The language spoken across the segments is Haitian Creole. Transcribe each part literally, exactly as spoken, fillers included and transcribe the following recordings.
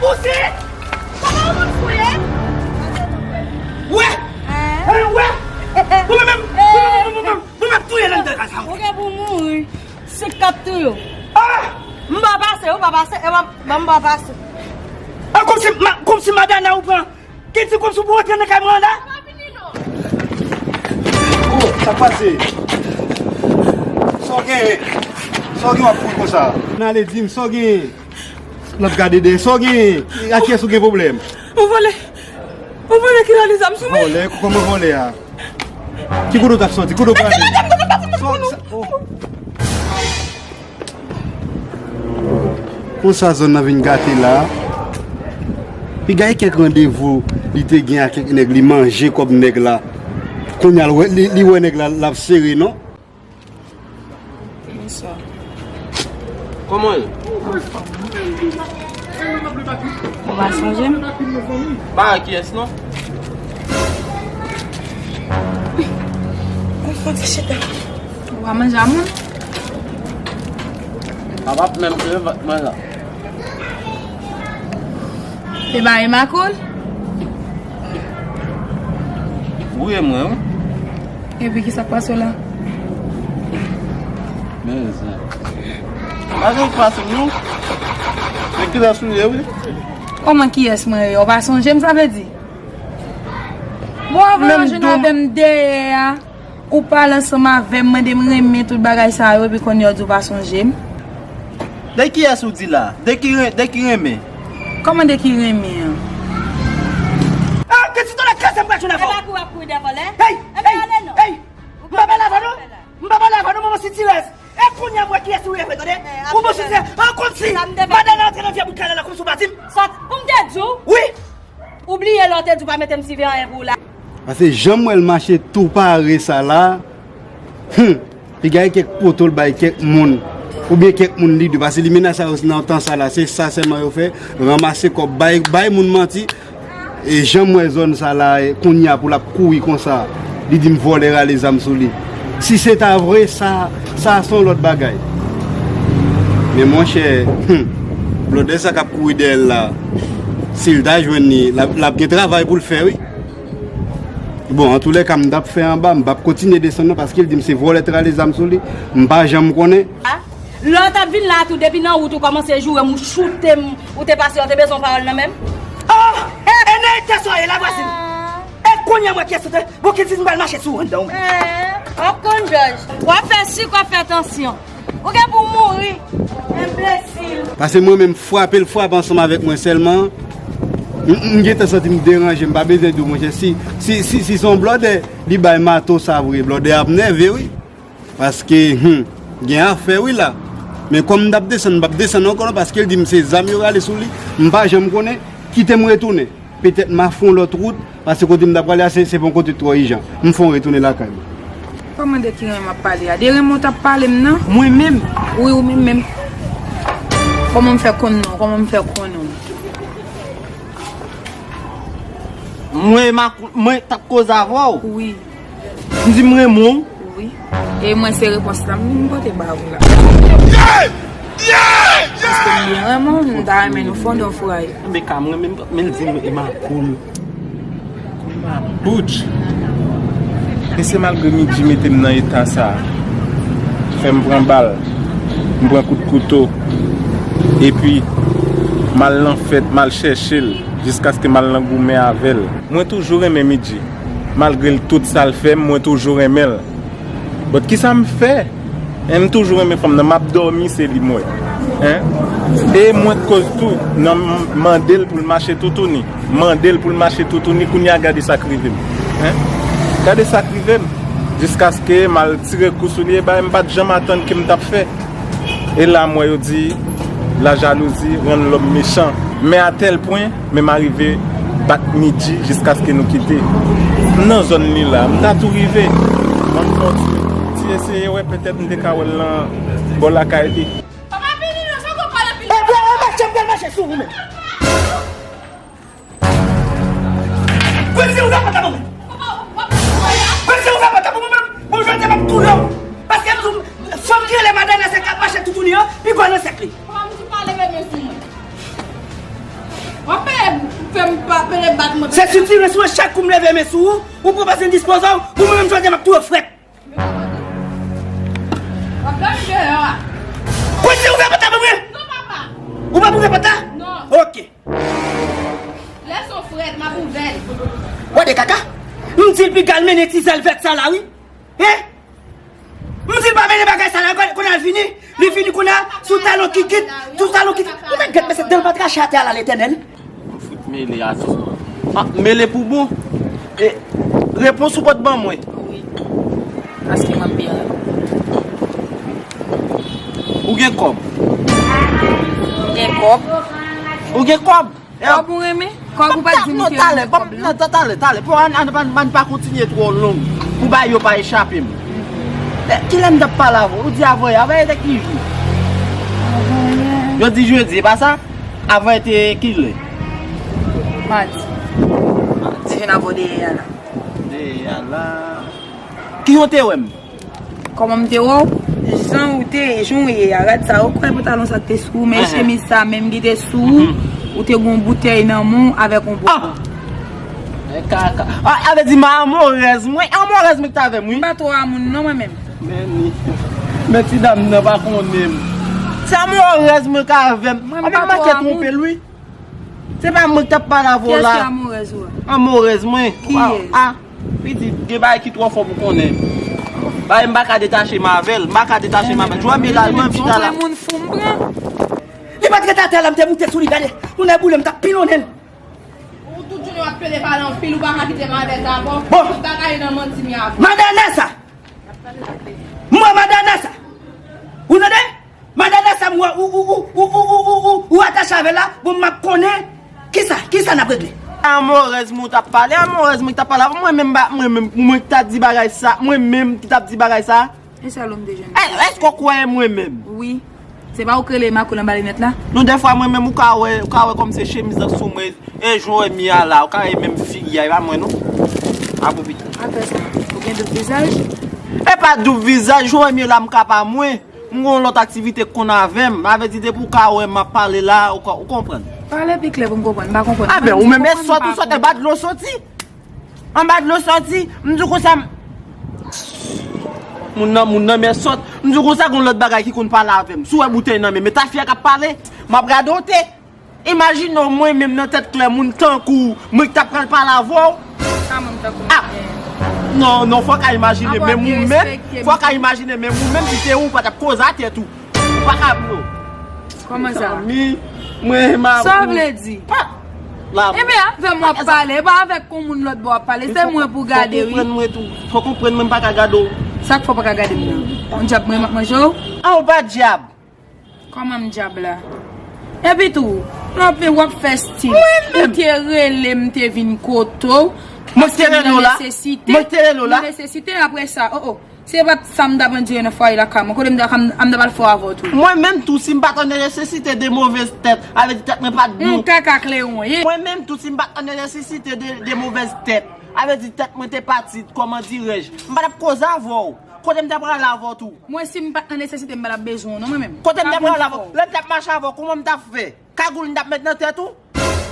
Ou se? Kòman ou moun fou ye? Wè! Hein? Hein, wè! Ou menm, ou menm, ou menm, ou menm, ou menm touye nan kay sa. Ou gen pou mouri. Sik k ap touye w. Ah! M pa pase, ou pa pase, e ban m pa pase. Ah, kòmsi ma-, kòmsi Madana ou pran. Ki di kòmsi ou pou rantre nan kay mwen an la? Oh, sa k pase? Sa w genyen? Sa w gen w ap kouri konsa? N ale di m, sa w genyen? L ap gade dèyè, sa w genyen? A kiyès ou gen pwoblèm? Ou vòlè. Ou vòlè ki rale zam sou mwen. Vòlè? Kòman vòlè a? Ki kote w t ap sòti? Kote w prale? Sa, sa, oh. Konsa zòn nan vin gate la. Piga e kèk randevou li te gen ak kèk nèg, li manje kòb nèg la. Kounye a l wè, li, li wè nèg la, l ap sere, non? Bonswa. Kòman ye? Ou pa sonje m? Pa kiyès non? Ou fò ti chita. Ou pa manje a moun? Papa p menm se vant mwen la. E ba e makoul? Wi, e mwen wi. Epi kisa k pase w la? Men zen. Pa gen k pase m non. Men kilès ou ye wi? Kòman kiyès mwen ye? Ou pa sonje m sa vle di? Bon, anvan w jwenn avè m dèyè a. Ou pale ansanm avè m, mande m renmen tout bagay sa yo, epi kounye a w di w pa sonje m. De kiyès ou di la? De ki ren-, de ki renmen? Kòman de ki renmen an? Ah, ke ti tonnè kraze m pral jwenn avè w. E pa kou ap kou dèyè vòlè. Hey, hey, hey. M pa pale avè w non. M pa pale avè w non, manman sitirèz. E kounye a m wè kiyès ou ye vre, tande. Ou bon sitirèz. An kòmsi madanm nan antre nan vye bout kay la, kòmsi w pa di m. Sa, pou m te di w? Wi. Ou bliye lè w te di w pa mete m siveyan pou w la. Paske jan m wè l mache tou pare sa la, hmm, piga e kèk poto l bay kèk moun, oubyen kèk moun li dwe, paske limena sa yo nan tan sa la, se sa sèlman yo fè, ranmase kòb, bay, bay moun manti, e jan m wè zòn sa la, e kounye a pou l ap kouri konsa, li di m vòlè rale zam sou li. Si se ta vre, sa, sa se yon lòt bagay. Men monchè, hmm, blòdè sa k ap kouri dèyè l la, si l ta jwenn li, l ap, l ap gen travay pou l fè, wi. Bon, antoulèka, m t ap fè anba, m p ap kontinye desann non, paske l di m se vòlè t rale zam sou li, m pa janm konnen. Lè w t ap vin la tou, depi nan wout ou kòmanse joure m, ou choute m, ou te pase, ou te bezwen pawòl nan men m? Oh! E nan eta sa w ye la, vwazin? E kounye a m wè kiyès ou te. Bon, ki di m pral mache sou ou anndan ou menm. W ap konn, Jòj. W ap fè sik, w ap fè tansyon. Ou gen pou w mouri. Enbesil. Paske mwen menm, frape l frape ansanm avèk mwen sèlman. M, m gentan santi m deranje, m pa bezwen di w, monchè. Si, si, si, si se yon blòdè, li bay mato sa vre, blòdè ap nève, wi. Paske, hmm, gen afè wi la. Men kòm m t ap desann, m p ap desann ankò non, paske l di m se zam yo rale sou li. M pa janm konnen. Kite m retounen. Petèt m a fè yon lòt wout, paske kote m t ap prale a, se, se pa yon kote twò ijan. M fè yon retounen lakay mwen. Kòman de ki renmen m ap pale a? De renmen w t ap pale m nan? Mwen menm? Wi, ou menm menm. Kòman m fè konn non? Kòman m fè konnen w? Mwen, m a, mwen t ap koze avè w. Wi. M di m renmen w. Wi. E mwen se repons la m vin pote ba ou la. Paske m byen renmen w, m ta renmen nou fondon fray. Enben ka m renmen m, men l di m e makoul. Boudj. E se malgre Midji mete m nan eta sa. Fè m pran bal. M pran kout kouto. Epi, m al nan fèt, m al chèche l, jiskaske m al nan goumen avè l. Mwen toujou renmen Midji. Malgre l tout sa l fè m, mwen toujou renmen l. But kisa m fè? Hein, m toujou renmen fanm nan, m ap dòmi, se li m wè. Hein? E mwen t koz tou, nan m mande l pou l mache toutouni. Mande l pou l mache toutouni, kounye a gade sa k rive m. Hein? Gade sa k rive m. Jiskaske m al tire kou sou li, e bagay m pa t janm atann ke m t ap fè. E la m wè yo di, la jalouzi rann lòm mechan. Men a tèl pwen, men m arive bat Midji jiskaske nou kite. M nan zòn li la, m ta tou rive. Ban m fè yon ti, ti eseye wè, petèt m te ka wè l nan bò lakay li. Papa vini non, sa w konn pale anpil. Ebyen, ou mache, m pral mache sou ou menm. Prese ou nan pòt la, manman. Prese ou nan pòt la, manman. Bon, jodi a m ap touye w. Paske m di w, fanm ki rele Madana se k ap mache toutouni an, pi gwo nan sèk li. Papa, m di pale bebe sou mwen. M pa pele bat mwen. Se sitire sou mwen, chak kou m leve men sou ou, ou pran pase dispoze w, pou mwen menm jodi a m ap touye w frèt. W ap dòmi deyò a. Kote ouvè pòt la pou mwen? Non, papa. Ou p ap ouvè pòt la? Non. Ok. Lè son frèt, m ap ouvè l. Gade kaka. M di l piga l mennen ti zèl vèt sa la, wi. Hein? M di l pa mennen bagay sa la, kounye a l vini. Li vini kounye a, sou talon kikit, sou talon kikit. Ou mèt gèt, mesye, dan l pa t rache atè a la, Letènèl. Mwen fout mele a tou. Ah, mele pou bon. E, repons ou pot ban mwen. Wi. Paske m ap byen. Ou gen kòb? M gen kòb. Ou gen kòb? Kòb ou renmen? Kòb ou pa di m ke renmen kòb lan? Non, talè, talè, talè. Bon, ann, ann, ann, ann pa kontinye twò long pou bagay yo pa echape m. Kilè m t ap pale avè w? Ou di avanyè, avanyè te ki jou? Avanyè. Jodi jedi, e pa sa? Avanyè te kilè? Madi. Madi. Te vin avè w dèyè a la. Dèyè a la. Ki yon te wè m? Kòman m te wè w? Jan ou te, jan w ye a, rad sa, ou kwè pantalon sa k te sou ou, men chemiz sa menm ki te sou ou, ou te gon boutèy nan men w avèk yon bò. Ah! Men kaka. Ah, sa vle di m a anmorèz mwen, anmorèz mwen ki t avè m, wi. M pa twò amoun non, mwen menm. Men ni, men ti dam nan pa konnen m. Se anmorèz mwen k avè m. Mwen, m pa twò amoun. Anpil manke twonpe l, wi. Se pa mwen ki t ap pale avè w la. Kiyès ki anmorèz ou a? Anmorèz mwen. Kiyès? Ah, pitit, gen bagay ki twò fò pou konnen. Bagay m pa ka detache m avè l. M pa ka detache m avè l. Jwè m ye la, jwè m chita la. Ou se moun fou m pran. Li pa t ret atè la, m te moute sou li, gade. Moun nan boule, m t ap pilonnen l. Ou tout jounen w ap pede pale anpil, ou pa ka kite m avè sa ankò. Bon. Tout bagay nan manti m ye avè w. Madana sa! M wè Madana sa! Ou tande? Madana sa m wè ou, ou, ou atache avè l la, bon, m ap konnen. Kisa, kisa n ap regle? Anmorèz mwen ou t ap pale, anmorèz mwen ki t ap pale avè w, mwen menm, mwen menm, mwen ki t ap di bagay sa, mwen menm ki t ap di bagay sa. E sa lòm de jèn. Èske w kwè mwen menm? Wi. Se pa ou k rele Makoul anba linèt la? Non, dèfwa mwen menm ou ka wè, ou ka wè kòm se chemiz nan sou mwen, e jan w wè m ye a la, ou ka wè menm figi a, e pa mwen non. Apre pito. Apre sa, ou gen doub vizaj? E pa doub vizaj, jan w wè m ye la, m ka pa mwen. M gen yon lòt aktivite k konn avè m. Sa vle di depi ou ka wè m ap pale la, ou ka, ou konprann. Pale pi klè pou m konprann, m pa konprann. A ben, ou menm e sòt, ou sòt anba dlo soti. Anba dlo sòti, m di w konsa m. Moun nan, moun nan men sòt. M di w konsa gon lòt bagay ki konn pale avè m. Si w wè boutèy nan men, men ta fi a k ap pale, m ap gade w te. Imajine w mwen menm nan tèt klè moun tankou w, mwen ki t ap pral pale avè w. Sa moun tankou m gen. Non, non, fò w ka imajine menm ou menm, fò w ka imajine menm ou menm si se ou, ou pa t ap koze a tèt ou. Ou pa ka bro. Kòman sa? Mezanmi, mwen renmen avè w. Sa w vle di? Pa. La. Ebyen, avè m w ap pale, e pa avèk yon moun lòt bò w ap pale, se mwen pou gade, wi. Fò konprann mwen tou. Fò konprann mwen, m pa ka gade w. Sa k fè w pa ka gade m nan? Yon dyab mwen, m ap manje w? A, ou pa dyab. Kòman m dyab la? Epi tou, lòt men w ap fè stil. Ou te rele m, te vin kote w. Mwen te rele w la? Mwen te rele w la? Nan nesesite, apre sa, oh, oh. Se pa t sa m t ap andire nan fwaye lakay mwen. Kote m t ap, m t ap al fè avè w tou. Mwen menm tou, si m pa t an nesesite de movèz tèt, sa vle di tèt mwen pa t bon. Yon kaka klewon, ye. Mwen menm tou, si m pa t an nesesite de, de movèz tèt, sa vle di tèt mwen te pati, kòman dirèj, m pa t ap koze avè w. Kote m t ap prale avè w tou. Mwen, si m pa t nan nesesite, m pa t ap bezwen w non, mwen menm. Kote m t ap prale avè w? Lè m t ap mache avè w, kòman m t ap fè? Kagoul m t ap met nan tèt ou?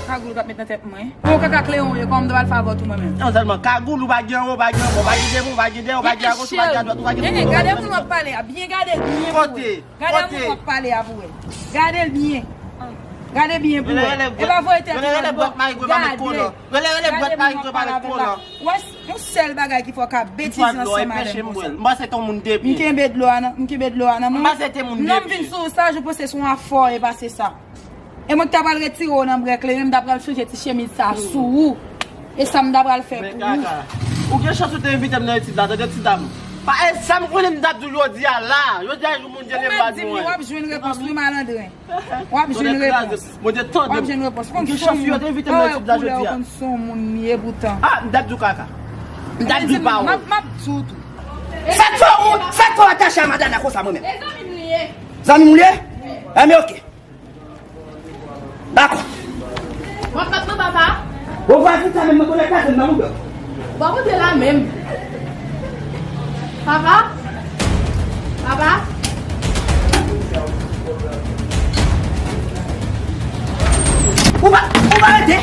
Kagoul ou t ap met nan tèt mwen? Bon, kaka klewon w ye, kòman m t ap al fè avè w tou mwen menm? Non sèlman kagoul ou pa gen anwo, pa gen anwo, pa gen devan, ou pa gen dèyè, ou pa gen agoch, ou pa gen adwat, ou pa gen tout. Gade moun w ap pale a, byen gade l byen pou wè. Kote? Gade moun w ap pale a pou wè. Gade l byen. Gade byen pou wè. E pa voye tèt ou nan bòt. Gade. Gade moun w ap pale avèk la. Wè, yon sèl bagay ki fè w ka betize ansanm avè m konsa. M kenbe dlo a nan, m kenbe dlo a nan men w. Lè m vin sou ou sa, ou panse se yon afè e pa se sa. E mwen ki ta pral retire w nan brèk la, e menm ta pral chanje ti chemiz sa sou ou. E sa m ta pral fè pou ou. Ou gen chans ou te envite m nan etid la, tande ti dam. Pa e sa m konnen m t ap di w jodi a la. Jodi a jou Bondye li m pa di w anyen. Ou mèt di m li, w ap jwenn repons wi, malandren. W ap jwenn repons. Bondye tande m. W ap jwenn repons. Ou konn sou moun. Ou pa wè koulè w, ou konn sou moun li ye poutan. Ah, m t ap di w kaka. M t ap di w pawòl. M ap, m ap di w tou. Sa k fè w, sa k fè w atache a Madana konsa mwen menm? E zanmi m li ye. Zanmi w li ye? Enben, ok. Dakò. W ap bat mwen, papa? Bon, vwazen sa menm, mwen konnen kraze m nan moudon. Bon, kote la menm? Papa? Papa? Ou pa, ou pa rete?